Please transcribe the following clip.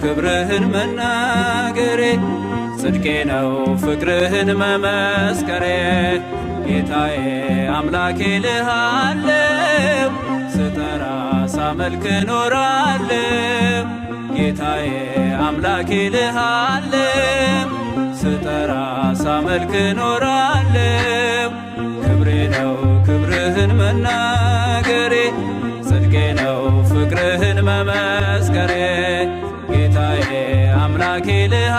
ክብርህን መናገሬ፣ ጽድቄ ነው ፍቅርህን መመስከሬ። ጌታዬ አምላኬ ልሃለው፣ ስጠራ ሳመልክ እኖራለሁ። ጌታዬ አምላኬ ልሃለው፣ ስጠራ ሳመልክ እኖራለሁ። ክብሬ ነው ክብርህን መናገሬ፣ ጽድቄ ነው ፍቅርህን መመስከሬ። ጌታዬ አምላኬ ልሃ